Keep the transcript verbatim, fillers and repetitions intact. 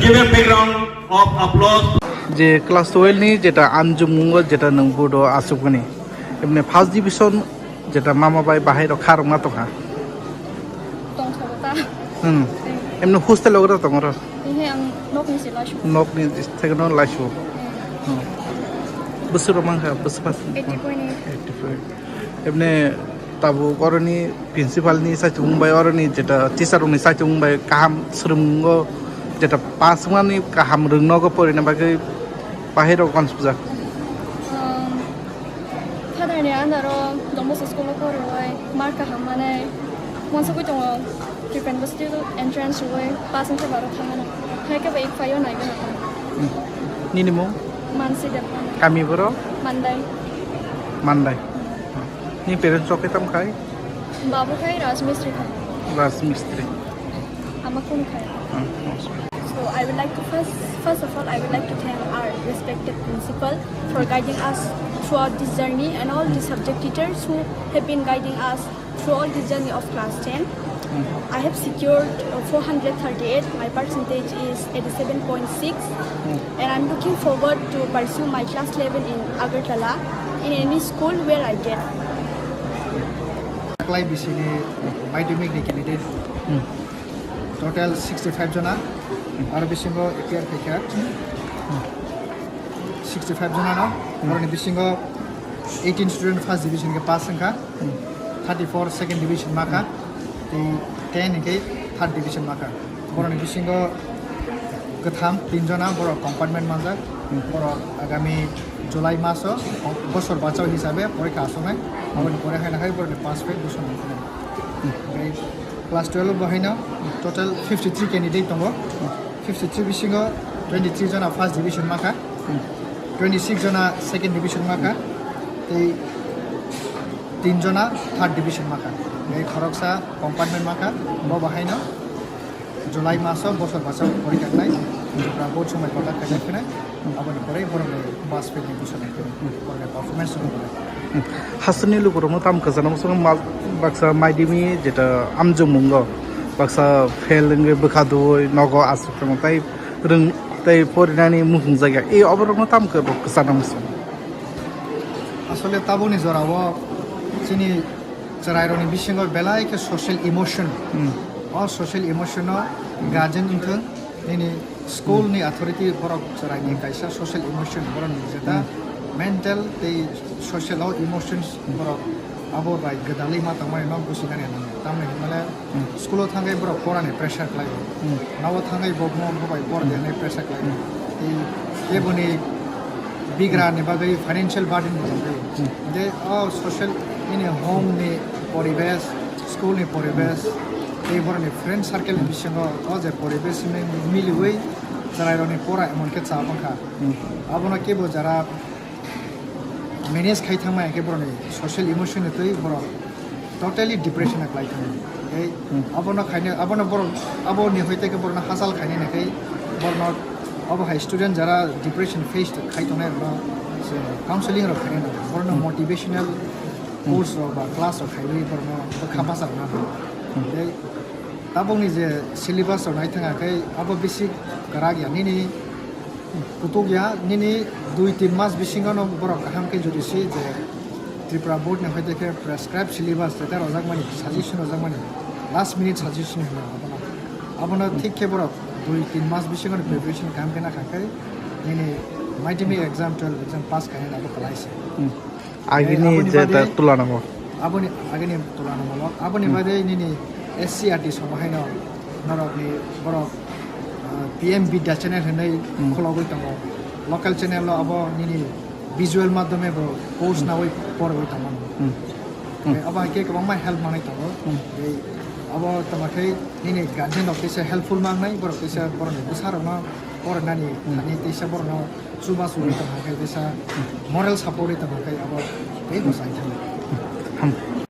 Give a big round of applause. Je class twelve ni jeta amjukmungo jeta nwng board o asukmani, emne first division jeta mama bai bahai rok kha rwngma tongkha. Tongkha bo ta. Hmm. Emne hostel o gra tongro. Ihe ang nok ni se laisu. Nok ni thekno laisu. Hmm. Bwswk rok mankha, bwswk pas. Eighty point eight. Eighty point. Emne tabuk oroni principal ni saichung bai, oroni jeta teacher rok ni saichung bai kaham swrwngo, jeta pass wngmani kaham rwngnogo porina bagwi bahai rok wansukjak. Um, Father ni under o Don Bosco school o porwi mar kaham manwi wansugwi tongo. Tripura University entrance rwui pass wngkhe borok thangmano. Hai khe bo ek phaio naiwi nangkha. Hmm. Nini mung? Mansi Debbarma. Kami boro? Mandai. Mandai. Ni parents rok khe tamo khai? Babu khai Rajmistri khai. Rajmistri. Ama kunu khai. Hmm. So I would like to first, first of all, I would like to thank our respected principal for guiding us throughout this journey and all the subject teachers who have been guiding us through all the journey of class ten. I have secured uh, four hundred thirty-eight. My percentage is eighty-seven point six. And I'm looking forward to pursue my class eleven in Agartala in any school where I get. Taklai bisini madhyamik ni candidate total sixty-five jona, aro bisingo appear khaikha sixty-five jona no, boroni bisingo eighteen student first division ke pass wngkha, thirty-four second division makha, tei ten hingke third division makha. Boroni bisingo kwtham tin jona borok compartment manjak, borok agami July maso bosor bachao hisabe porikha asonai, aboni pore haina hai boroni pass fail dusonai. Class twelve bo haino total fifty three candidate tongo. Fifty three bisingo twenty three jona first division makha, twenty six jona second division makha, tei tin jona third division makha. Tei khoroksa compartment makha, bo bo haino July maso bosor bachao porikha khlai, Tripura board somai kotor khaijak khe nai. Aboni pore borokni bus fare ni bising hai khe borokni performance no bolai. Hasteni lukurokno tamo kwchangma swngma baksa maidimi jeta amjokmungo baksa fail wngwi bwkha dui nogo aswk tongma tei rwng tei porinani muchung jakya. E oborokno tamo khe bo kwchangma swng. Asole tabukni jorao chini chwrairokni bisingo belai khe social emotion. O social emotion no guardian wngthwng, nini school ni authority borok chwraini kaisa social emotion borokni jeta mental tei social o emotions borok abo bai gwdalwi ma tongmani no businani nango. Tamni hinmale school o thangwi borok porani pressure khlaio. Nogo thangwi bo mo bo bai por de hinwi pressure khlaio. Tei keboni bigra ni bagwi financial burden bo tongwi. Tei o social nini home ni poribesh, school ni poribesh, tei borokni friend circle ni bisingo o je poribesh hwnwi miliwi chwrairokni pora emon khe cha bangkha. Abono kebo jara manage khai thangma khe borokni social emotion ni twi borok totally depression a klai thangwi. Tei abono khaina, abono borok, aboni hoite khe borokno hachal khainai khe borokno abo hai student jara depression face khai tongnai rokno counseling rok khainai, borokno motivational course rok ba class rok khaiwi borokno bwkha bachakna. Tei tabukni je syllabus rok nai thangkha khe abo bisi kwrak ya, nini kutuk ya, nini dui tin mas bisingo no borok kaham khe jodi si je Tripura board ni hoite khe prescribe syllabus letter rojak mani, suggestion rojak mani, last minute suggestion hino abono. Abono thik khe borok dui tin mas bisingo preparation kaham khe nakha khe nini madhyamik exam, twelve exam pass khainai abo kwlai se. Agini aboni je baade ta tulanamo. Aboni agini tulanamo. Aboni baade nini S C R T somo haino norokni borok, ah, P M Vidya channel hinwi khulogwi tongo. Local channel o abo nini visual madhyome bo course nawi porwi tongmani. Tei abo hai khe kwbangma help manwi tongo. Tei abo tongma khe nini guardian rok teisa helpful mangnai, borok teisa borokni bwsa rokno pornani thani teisa borokno chubachu ri tongkha khe teisa moral support ri tongkha khe abo tei bwsai thangwi.